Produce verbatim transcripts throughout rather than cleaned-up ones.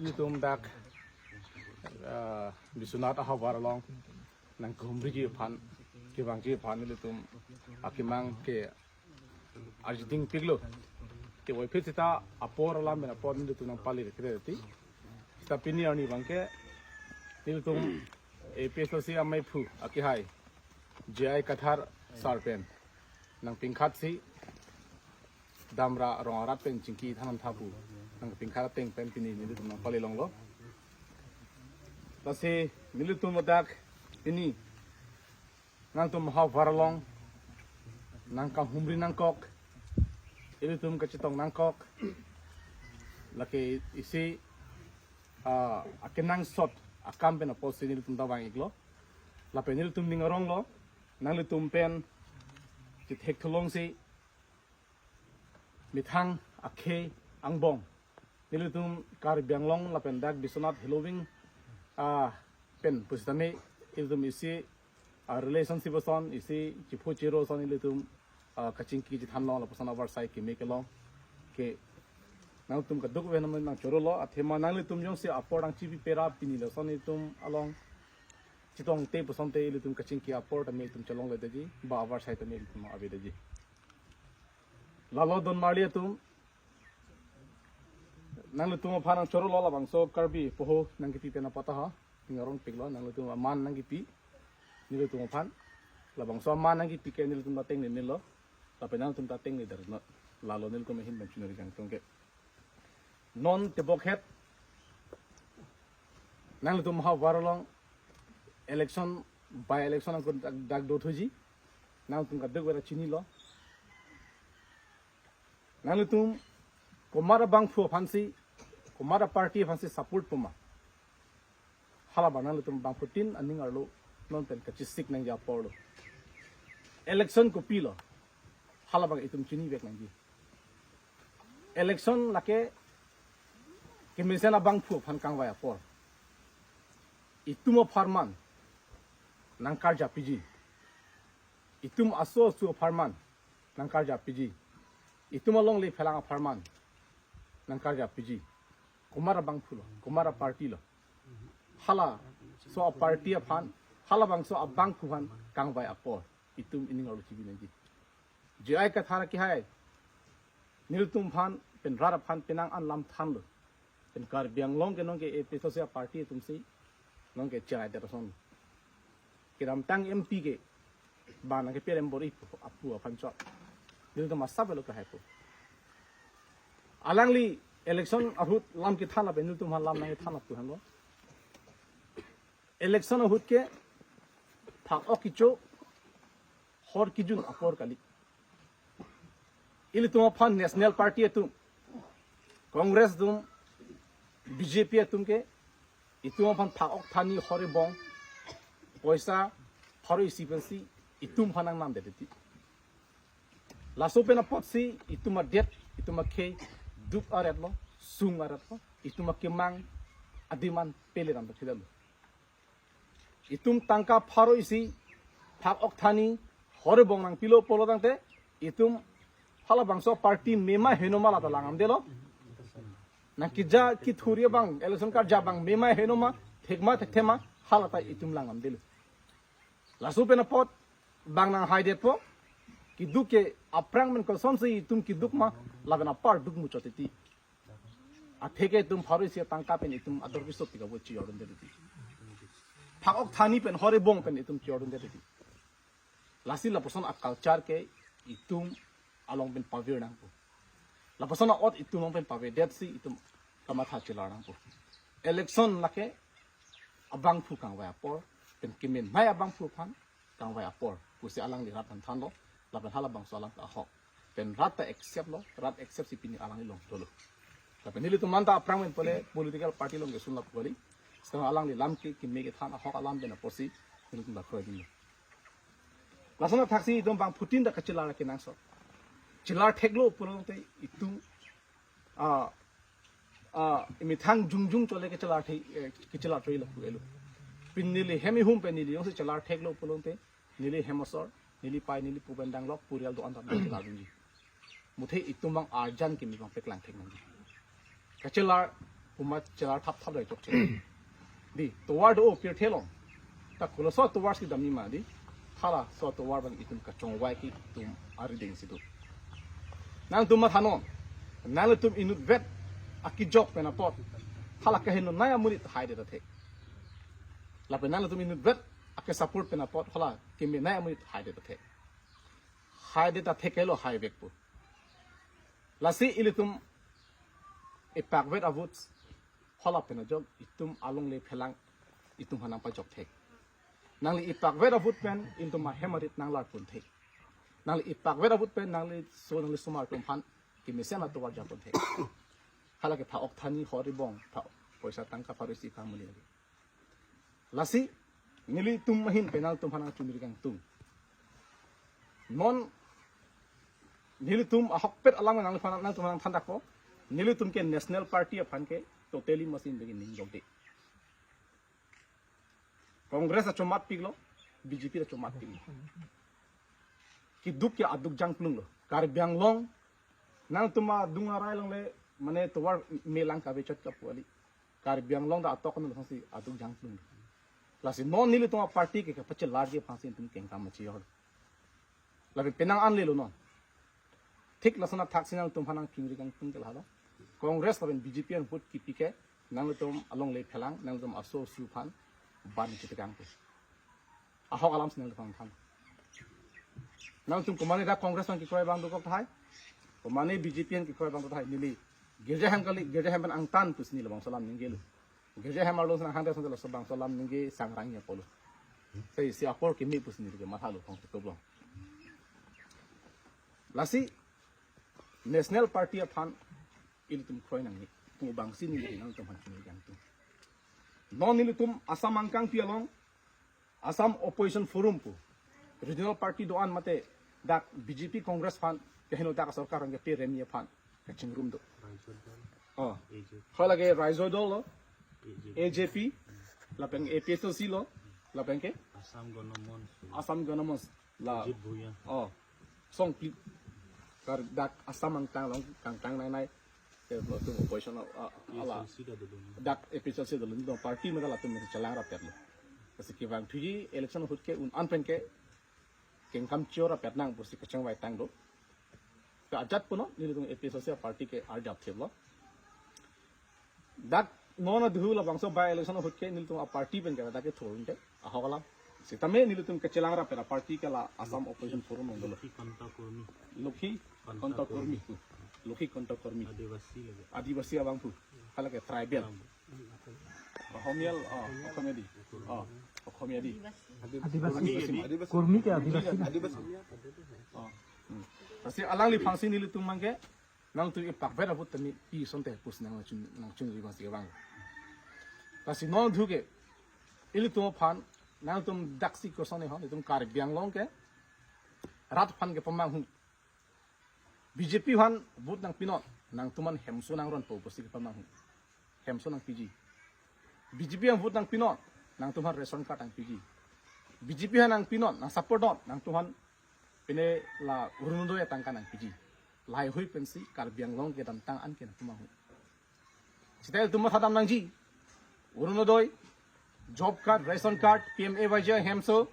Nelitum dak, ah, Biswanath ahavar along nangkehumriji aphan, kevangji aphan nelitum akemang ke arjiding piklo. Ke voiphit seta apor alam pen apor nelitum nangpali rekre ti. Seta pini arni abangke nelitum A P H L C amaiphu akehai J I Kathar sir pen nangpingkhatsi damra rong arat pen chingki than-an tha pu nangpingkhat ateng pen pini nelitum nangpali longlo. Lasi nelitum ladak pini nangtum ahavar along nangkahumri nangkok, ilitum kachetong nangkok, lake isi, ah, akenangsot akam pen apotsi nelitum ta vang-iklo. Lapen nelitum ning aronglo, nanglitum pen chethek thulongsi methang akhei angbong nelitum Karbi Anglong lapen dak Biswanath Heloving, ah, pen pusitame ilitum isi, ah, relationship ason, isi chiphu chiro ason ilitum, ah, kachingki chethanlo lapuson avarsai keme kelong ke nangtum kadokave nang nangchorolo, athema nanglitum jongsi apor nangchipi pera pini lason ilitum along chetongte pusonte ilitum kachingki apor tame ilitum chelongledetji, ba avarsai tame ilitum avedetji. Lalo donmarli atum, nanglitum aphan nangchorolo labangso Karbi poho nangkipi pen apot ha, ning arong piklo, nanglitum aman nangkipi, nelitum aphan, labangso aman nangkipi ke nelitum ta tengne melo, lapen nangtum ta tengne dar not, lalo nelitum ahin pen chunari kangtung ke. Non tebokhet, nanglitum ahavar along election, by election angkun dak, dak dothuji, nangtum kadokave ta chinilo. Nanglitum komat abangphu aphansi, komat aparty aphansi support puma, hala abang nanglitum bangphutin aning arlo non pen kachesik nangji aporlo. Election kopilo, hala abang itum chinivek nangji. Election lake kemesen abangphu aphan kangvai apor. Itum apharman nangkarjapiji. Itum aso aso apharman nangkarjapiji. Itum alongle phelang apharman nangkarjapiji. Komat abangphulo, komat apartylo, halaso aparty aphan, halabangso abangphu aphan kangvai apor itum ining arlo chibi nangji. J I Kathar akehai nelitum aphan pen rat aphan penang an lam thanlo. Pen Karbi Anglong ke nonke A P H L C aparty atumsi nonke chai der ason. Kedamtang M P ke ba nangkeperem bor-i pu apu aphan chot. Nelitum asap lo kahai pu. Alangli election ahut lam kethan lapen nelitum aphan lam nangkethan lapu henlo. Election ahut ke phak-ok kecho, hor kejun apor kali. Ilitum aphan National Party atum, Congress atum, B J P atum ke itum aphan phak-ok thani hor ebong poisa pharo isi pensi itum aphan nangnamdetji. Laso pen apotsi itum adet, itum akhei duk aretlo, sung aretlo, itum akemang ademand pele ram thekthedetlo. Itum tangka pharo isi phak-ok thani hor ebong nangpilo pulo tangte, itum halabangso party mema henoma lata langdamdetlo. Nangkeja kethuri abang, election karja abang mema henoma, thekma thekthema, halata itum langdamdetlo. Laso pen apot bang nanghaidetpo, keduk ke aphrang pen kosonsi itum keduk ma, lapen apar duk muchot titi. Atheke itum pharo isi atangka pen itum ador kisot tika bo chiyordunde titi. Phak-ok thani pen hor ebong pen itum chiyordunde titi. Lasi lapuson a-culture ke itum along pen pavir nangpo. Lapuson a-ot itum along pen pavedetsi itum kamatha chelar nangpo. Election lake abangphu kangvai apor, pen kemenmai abangphu aphan kangvai apor pusi alangli rat aphan thanlo, lapen halabangso alam ahok pen rat ta accept lo, rat accept si pini alangli longdetlo. Lapen nelitum anta aphrang pen pule political party along kesun lapu kali. Sekarang alangli lam ke keme kethan ahok alam pen apotsi nelitum lakroi dinglo. Lason athaksi itum bangphutin ta kachelar kenangsot. Chelar theklo pulote itum, ah, ah, imethang jongjong chole kechelar thek, eh, kechelar thek lapu elo. Pini neli hem ihum pen neli jongsi chelar theklo pulote neli hem asor, neli pai, neli pu pen danglok purial do-an ta chelar dunji. Muthe itum bang arjan kimi bang peklang thek nangji. Kachelar Komat chelar thap thap dai chokche. Dei, tovar do pirthe along. Ta koloso tovar si damji ma dei. Halaso tovar abang itum kachongvai ke itum arideng si do. Nangtum mathanon. Nanglitum inutvet akejok pen apot, hala kahenonei amonit haidet athek. Lapen nanglitum inutvet akesupport pen apot, hala kemenei amonit haidet athek. Haidet athek helo haivekpo. Lasi ilitum ipakvet avote, hala pen ajok itum alongle phelang itum aphan nangpajok thek. Nangli ipakvet avote pen itum ahem arit nanglar pon thek. Nangli ipakvet avote pen nangliso nangli osomar atum aphan kemesen atovar japon thek. Hala ke pha okthani hori bong, pha poisa tangka pharo isi kang muli lagi. Lasi nelitum ahin pen nangtum aphan nangchingri kangtung. Non nelitum ahokpet alam nangphan nangtum aphan nangthan dakpo. Nelitum ke National Party aphan ke totally machine bagi ning jokde. Congress achomatpiklo, B J P achomatpiklo. Keduk ke aduk jangplunglo. Karbi Anglong nangtum adung arai alongle mane tovar melang kavechot kapu kali. Karbi Anglong ta atok nang si aduk jangplung. Lasi non nelitum aparty ke kapachelarji aphansi itum kengkam achior. Lapen penang anlelo non. Thik lason athak si nangtum aphan nangchingri kangtung ke lahelo. Congress lapen B J P an vote kipi ke nangtum alongle phelang, nangtum aso asu aphan ban chitekangpo. Ahok alam si nangtum aphan than. Nangtum komane dak Congress aphan kekroi abang dokok tahai. Komane B J P aphan kekroi abang dokok tahai. Neli girja hem kali, girja hem pen angtan pusi neli labangso alam ningjelo. Girja hem arlo si nanghang dak sonte labangso alam ningje sangrang ya polo. Sei si apor kimi pusi neli ke mathalo thong tublong. Lasi National Party aphan ilitum kroi nangne. Pu abangsi neli nangtum aphan chingri kangtung. Non nelitum Assam angkangpi along Assam Opposition Forum pu regional party do-an mate dak B J P Congress aphan keheno dak sorkar aphan kepe remi aphan kachingrum do. Raijo Dal, Oh. A J P, Hala ke Raijo Dal lo, A J P, A J P, lapen A P H L C lo, lapen ke Assam Gana Manch, Assam Gana Manch la Ajit Bhuyan. Oh. Song pli. Kar dak Assam angtang along kangtang nangnei. Ke lo tu opposition a, a, ala. A P H L C ta dolo. Dak A P H L C dolo, nelitum party meda latum chelang rapet lo. Kasi kevang thuji election ahut ke un-an pen ke kengkam chior rapet nang pusi kachingvai tang do. Ke ajat punon, nelitum A P H L C aparty ke arjap thip lo. Dak non adhu labangso by election ahut ke nelitum aparty pen ke dak ke thurun ke ahok alam. Sitame nelitum kechelang rapet aparty ke la Assam Opposition Forum along dolo. Lokhi Kanta Kurmi. Lokhi Kanta Kurmi. Lokhi Kanta Kurmi. Adivasi lagi. Adivasi abang pu. Hala ke tribal. Abang. Ohomia, oh, Ohomia di. Oh, Ohomia di. Adivasi. Adivasi. Kurmi ke Adivasi. Adivasi. Oh. Hmm. Lasi alangliphansi nelitum abang ke nangtum ipakvet avote tani pi sonte pusi nangching, nangchingri abangsi abang. Lasi non adhu ke ilitum aphan nangtum daksi kosonne ho, itum Karbi Anglong ke rat aphan kepamanghu. B J P aphan vote nangpinon, nangtum aphan hemso nangronpo pusi kepamanghu. Hemso nangpiji. B J P aphan vote nangpinon, nangtum aphan ration card nangpiji. B J P aphan nangpinon, nangsupport non, nangtum aphan pine la Orunodoi atangka nangpiji. Lahaihui pensi Karbi Anglong kedamtang an ke nangpamanghu. Seta ilitum mathadam nangji. Orunodoi, job card, ration card, P M A Y G, hemso.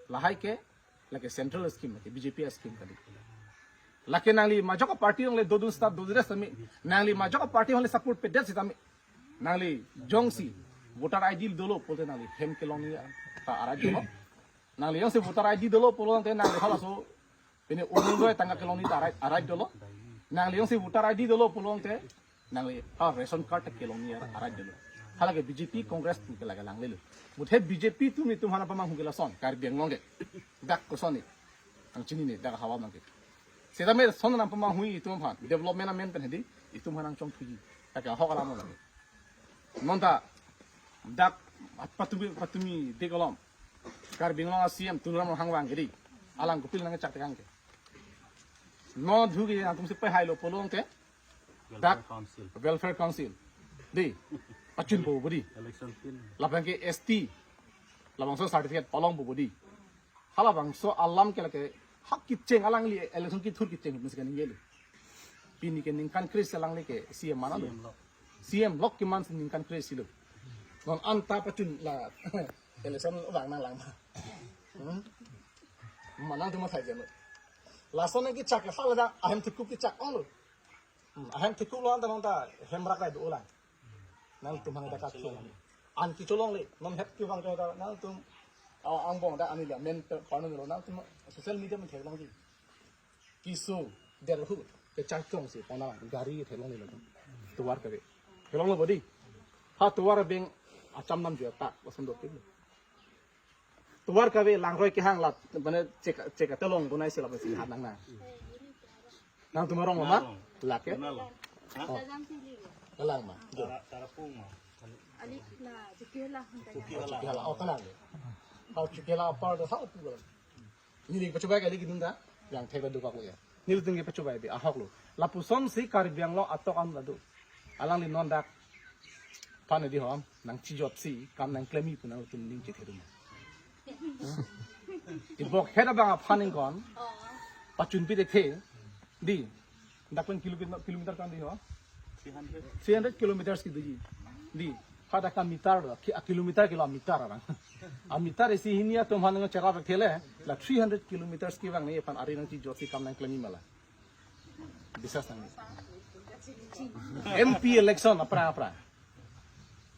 Lahai ke, lake central scheme, lake B J P scheme kali. Lake nangli majok aparty alongle dodun sita dodres tame. Nangli majok aparty alongle support pedet sitame. Nangli jongsi voter I D dolo pulote nangli hem kelongni ta arai dolo. Nangli jongsi voter I D dolo pulote nangli halaso pine Orunodoi atangka kelongni ta arai, arai dolo. Nangli jongsi voter I D dolo pulote nangli ha ration card ta kelongni arai dolo. Hala ke B J P Congress pu ke lake langlelo. Muthe B J P atum itum aphan nangpamanghu ke lason Karbi Anglong ke. Dak kosonne. Nangchinine dak hawa abang ke. Seta me son nangpamanghu itum aphan development amen pen hedi itum aphan nangchongthuji. Dak ahok alam lake. Non ta dak patumi patumi de kolom. Karbi Anglong a C M Tuliram Ronghang abang ke di. Alang kopilo nangchak tekang ke. Non adhu ke nangtum si pehailo pulote. Welfare Dak Council. Welfare Council. Di. Pachunpo budi. Election pin. Lapen ke S T. Labangso certificate palongpo budi. Halabangso alam ke lake hak kecheng alangli election kethur kecheng mesti kan ningjelo. Pini ke ningkan kre-isi alangli ke C M mana lo. C M lo. C M lok keman si ningkan kre-isi lo. Non anta pachun la election vang nanglang ma. Hmm? Manang tu mathai jeno. Lason ke chak la sala da ahem thekup ke chak ong lo. Hmm, ahem thekup lo anta nonta hem rak lai do lang. Nangtum hang da kak chong. An kecholongle, non het kevang ke da nangtum. Aw angbong da ani la men parno lo nangtum social media men theklongji. Keso derhu kechang chong si pona gari theklongle lo. Tovar kave. Theklonglo bodi. Ha tovar abeng acham nam jua tak lason do tik. Tovar kave langroi kehang lat mane chek chek atelong bonai si lapen si hat nangnang. Nangtum arong ma? Lake? Kenal. Oh. Kalang ma. Jo. Tara- Tarapung ma. Alik na Chukela. Chukela. Chukela. Oh, kalang. Hau Chukela apar do hau pu kalang. Neli pachobai kali gidun ta. Yang thek do kak lo ya. Nelitum ke pachobai bi ahok lo. Lapuson si Karbi Anglong atok an ladu. Alangli non dak. Pan di hom nangchijot si kam nangklem-i pu nangtum ning chethedum. Ibok heda bang aphan ingkon. Pachun pi dekhe. Di. Dak pen kilometer kilometer kan di ho. Three hundred. Three hundred kilometers kedo ji. Di. Pada ka meter do. Ki a kilometer kilo meter arang. A meter isi hini atum han ngo cherap thele. La three hundred kilometers kevang ne pan ari nangchijot si kam nangklem-i ma la. Bisas nang. M P election aphrang aphrang.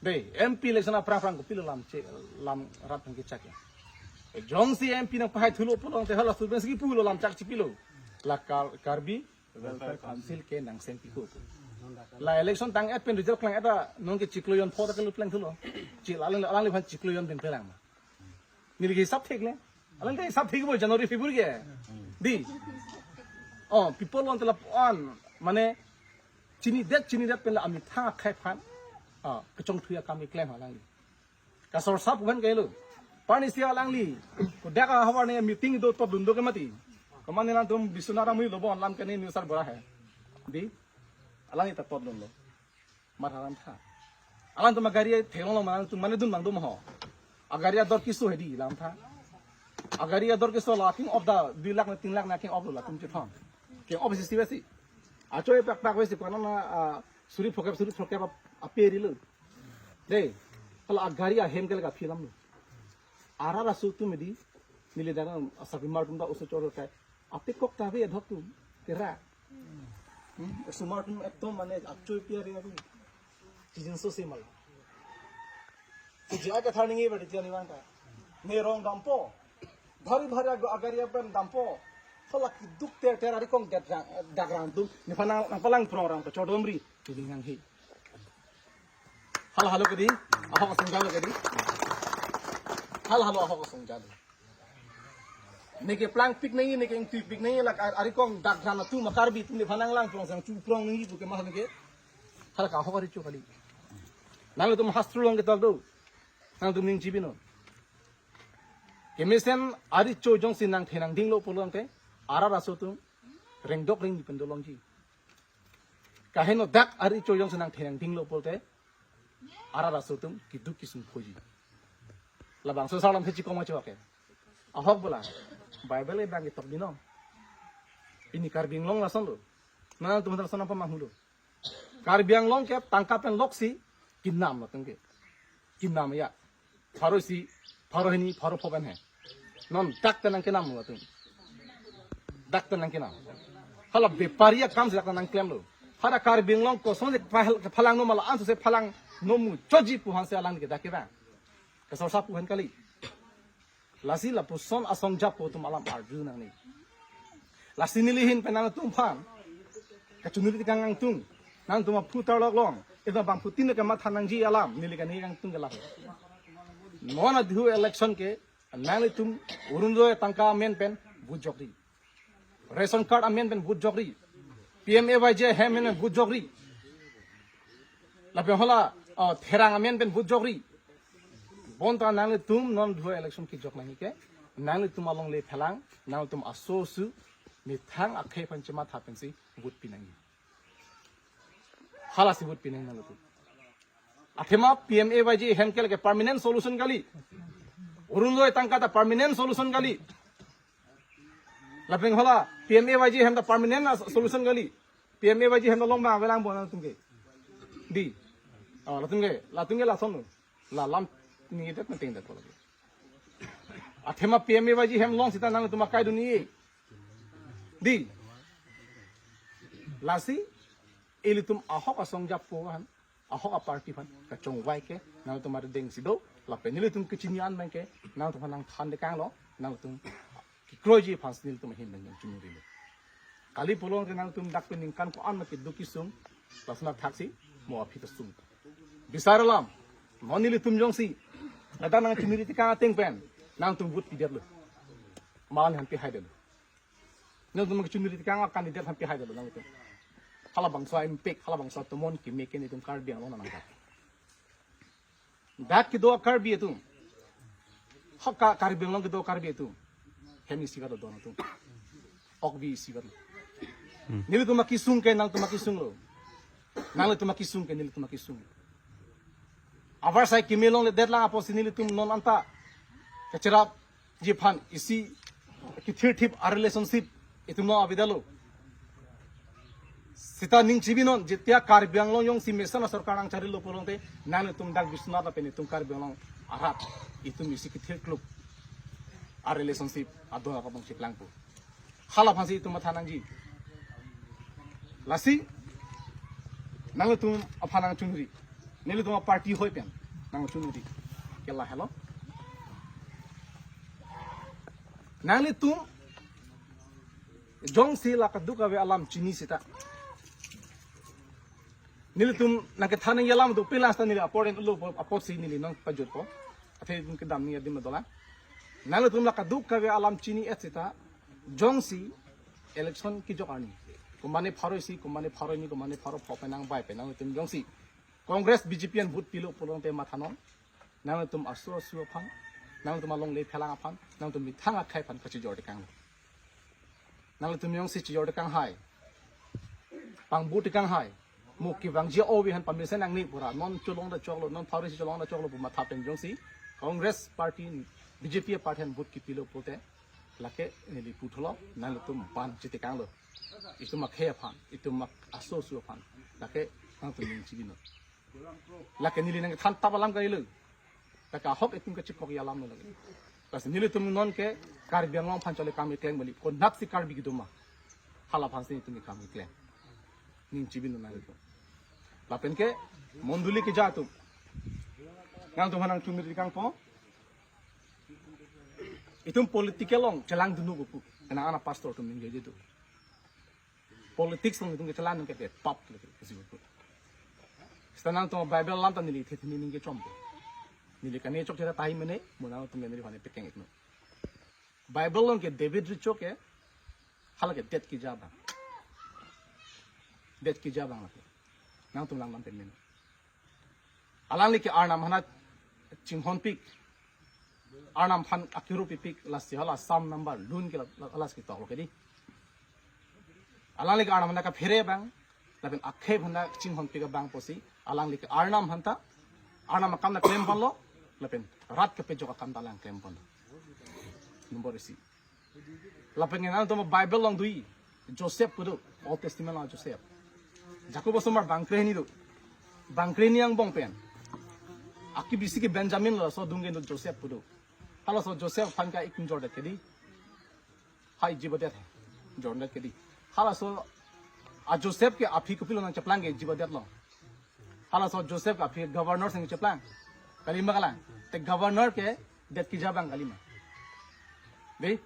Dei, M P election aphrang aphrang kopilo lam che lam rat nangkechak ya. Jongsi M P nangpahai thulo pulote hala Surbensky pulo lam chak chipilo. La Kar- Karbi Welfare Council ke nangsempi ko. La election tang-et pen result klang-et ta nonke chiklo jon pho ta kelut pleng thulo. Chil alang alangliphan chiklo jon pen pelang. Neli ke hisap thek le. Alang ke hisap thek bo January February ke. Di. Oh, people want to lap on mane chinidet chinidet pen la amethang akhai aphan. Ah, kechongthui akam keklem alangli. Kasor sap pen ke lo. Pani si alangli. Kodak ahavar ne meeting do to dun do ke mati. Komat ne nangtum Biswanath Ramri lo bon lam ke ne news ar bora hai. Di. Alangli ta to dunlo. Mat haram tha. Alangtum agari theklonglo ma nangtum mane dun bang dum ho. Agari ador keso hedi lam tha. Agari ador keso la king of da dui lakh na tin lakh na king of lo latum chethon. King of si si besi. Achoi pak pak besi kona na ah, suri phokep suri phokep ap- aperi lo. Dei. Hala agari ahem ke la kaphi lam lo. Arat aso atum di. Neli dang asabimar atum ta oso chor kai. Apekok ta ave adhok atum. Tera. Hmm, osomar atum ekdom mane achoi pi ari atum. Chijinso si mala. Si J I Kathar ningje badi tiang ni bang ta. Ne rong dampo. Bhari bhari ag- agari apen dampo. Hala keduk ter ter ari kong dak rang dak rang atum. Nephan nang nangpalang prong rang pachodom ri. Neli nanghe. Hala halo kedi. Ahok asongjalo kedi. Hala halo ahok asongjalo. Neke plang pik nangji, neke ingtui pik nangji, la ar- ari kong dak rang atum a Karbi atum nephan nanglang prong sang chu prong nangji pu ke ma neke. Hala ka ahok ari cho kali. Nangtum hastro along ketok do. Nangtum ning chibi non. Kemesen ari cho jongsi nangthe nangdinglo pulote arat aso atum rengdok rengni pen dolongji. Kaheno dak ari cho jongsi nangthe nangdinglo pulote arat aso atum keduk kesung phoji. Labangso asar lam thechi koma cho ke. Ahok bola. Bible e bang ketok binong. Pini Karbi Anglong lason lo. Nangtum lason apa manghu lo. Karbi Anglong ke tangka pen loksi kenam latum ke. Kenam ya. Pharo isi, pharo hini, pharo pho pen he. Non dak ta nangkenam latum. Dak ta nangkenam. Hala bepari akam si dak ta nangklemlo. Hala Karbi Anglong kosonsi pahal- phalangno ma la-an sose phalangno muchotji pu aphan si alang ke dak ke bang. Kasor sap pu aphan kali. Lasi lapuson asong japo atum alam arju nangne. Lasi neli ahin pen nangtum aphan kachiningri kang nangtum. Nangtum aphu tarlok long. Ita bangphutin ke matha nangji alam neli kani nangtum ke lahe. Non adhu election ke nanglitum Orunodoi tangka amen pen vote jokri. Ration card amen pen vote jokri. P M A Y G hem amen pen vote jokri. Lapen hala ah, therang amen pen vote jokri. Bonta nanglitum non dua election kejok nangji ke. Nanglitum alongle phelang, nangtum aso asu, methang akhei aphan chematha pensi vote pi nangji. Halasi vote pi nangji nanglitum. Athema P M A Y G hem ke lake permanent solution kali. Orunodoi tangka ta permanent solution kali. Lapen hala P M A Y G hem ta permanent as- solution kali. P M A Y G hem ta long bang avelang bon nangtum ke. Di. Oh, latum ke, latum ke lason lo. La lam ni det na ting det ko lagi. Athema P M A Y G hem long sita nangtum akai dun-e. Dei. Lasi ilitum ahok asong japo han, ahok a-party aphan kachongvai ke nangtum arideng si do, lapen ilitum kechini an abang ke nangtum aphan nangthan dekang lo, nangtum kekroiji aphan si nelitum ahin nangchungrilo. Kali pulote nangtum dak peningkan ko-an ma keduk kesung, lason athaksi mo aphi ta sung. Bisar alam, non nelitum jongsi ladak nangchunri tekang ateng pen nangtum vote pidetlo. Mal han pihaidetlo. Nangtum kechunri tekang a-candidate han pihaidetlo nangtum. Halabangso a-impact, halabangso atomon keme ke nelitum Karbi Anglong nangkap. Dak kedo a-Karbi atum. Ha Ka-, Karbi Anglong kedo a-Karbi atum. Hem isivet lo don atum. Okvi isivet lo. Hmm. Nelitum akesung ke nangtum akesung lo. Nanglitum akesung ke nelitum akesung. Avarsai keme longledet lang apotsi nelitum non anta kacherapji aphan isi kethirthip a-relationship itum lo avedetlo. Sita ning chibinon, jetia Karbi Anglong jongsi mesen asorkar nangcharilo pulote, nanglitum dak Biswanath lapen itum Karbi Anglong arat, itum isi kethirkluk a-relationship adon akabong chiplangpo. Hala aphansi itum matha nangji. Lasi, nanglitum aphan nangchunri. Nelitum a-party hoi pen nangchunri. Ke lahelo. Nanglitum jongsi la kadokave alam chini sita. Nelitum nangkethan nangji alam do, pila sita neli apor en ulo apotsi neli nangpajutpo. Athe itum kedam ni adim dolang. Nanglitum la kadokave alam chini-et sita. Jongsi election kejok arni, komatne pharo isi, komatne pharo hini, komatne pharo pho penang bai penang itum jongsi Congress B J P an vote pilo pulote mathanon. Nangtum aso aso aphan, nangtum alongle phelang aphan, nangtum methang akhei aphan kachijor tekang. Nangtum jongsi chijor tekang hai, pangbu tekang hai, mo kevangji ove han pamesen nangne pura, non cholong ta choklo, non pharo isi cholong ta choklo pu matha pen jongsi Congress party, B J P party an vote kepilo pulote, lake neli putholo, nangtum ban chitekanglo. Itum akhei aphan, itum ak-, aso aso aphan, lake nangtum ning chibinon. Lake neli nangthan tap alam kalilo. Lake ahok itum kachikok alam lo lake. Lasi nelitum non ke Karbi Anglong aphan chole kam keklem bali. Konatsi Karbi kedo ma, hala aphansi itum kam keklem. Ning chibinon nanglitum. Lapen ke mondoli keja atum, nangtum aphan nangchunri tekangpo. Itum political along chelangdunnon pu. Kena ana pastor atum ningjeje do. Politics along itum kechelang ke pap lake isi pu. Sita nangtum Bible alam ta neli thethi ningje chompo. Neli kane chokche tahai mene, mo nangtum neli aphan pekeng-iknon. Bible along ke David recho ke, hala ke det keja abang. Det keja abang lake. Nangtum langdam pen mene. Alangli ke Arnam aphan chinghonpik, Arnam aphan akiru pipik, lasi hala Psalm number lun ke la, la, lasi ketok lo ke dei. Alangli ke Arnam aphan kaphere abang, lapen akhei aphan chinghonpik abang pusi, alangli ke Arnam aphanta, Arnam akam ta klem ponlo, lapen rat kepajok akam ta alang klem ponlo. Number isi. Lapen nangtum Bible along do, Joseph pu do, Old Testament along Joseph. Jakob osomar bangkre hini do. Bangkre hini angbong pen, akebisi ke Benjamin, laso adung ke do Joseph pu do. Halaso Joseph aphan ke ik jordet ke dei. Hai jibadet hai. Jordet ke dei. Halaso a-Joseph ke aphi kopilo nangcheplang ke jibadetlo. Halaso Joseph ke aphi governor si nangcheplang. Kalima kalang. Te governor ke det keja abang kalima. Dei,